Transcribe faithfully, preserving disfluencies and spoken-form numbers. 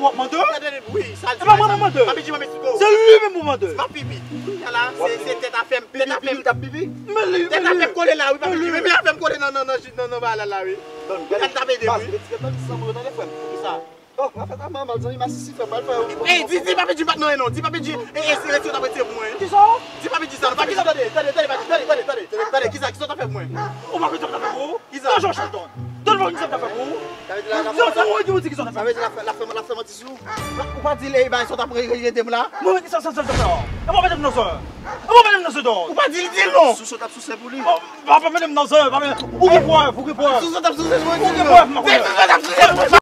w ap mande? Tande, wi, sa l di la. E pa mwen mwen mande. Papi di mwen m eksplike w. Se li menm pou mande. Papi, pi. Kounya la, se tèt afè m. Tèt afè m. Tèt ap pipi. Men li, tèt afè m kole la, wi, papi di. Men afè m kole nan, nan, nan, nan, nan bagay la, wi. Ou ka tape de, wi. Ey, di, di papi di m pa t nan non. Di papi di, e, e, si retire w ap retire pou mwen. Kisa? Di papi di sa, non, papi di. Tande, tande, tande, tande, tande, tande, kisa, kisa w ta fè pou mwen? Ou pa bezwen tape pou ou. Kisa? Jan w chèl ton. Tout moun sa ta fè pou ou. Sa vle di la, la, sa ou di, ou di ki sa ta fè. Sa vle di la, la fè, la fè manti sou ou. Ou pa di l, e, bay, sa w t ap re-, re-, rete m la. Mwen, sa, sa, sa, sa, sa. E mwen, mwen, non, sa. E mwen, mwen, non, sa, non. Ou pa di l, di l non. Sou sa w t ap souse pou li. Papa, mwen, non, sa. Papa, ou gen prèv, ou gen prèv. Sou sa w t ap souse, mwen, di l non. Ou gen prèv, mwen. Sou sa w t ap souse, mwen.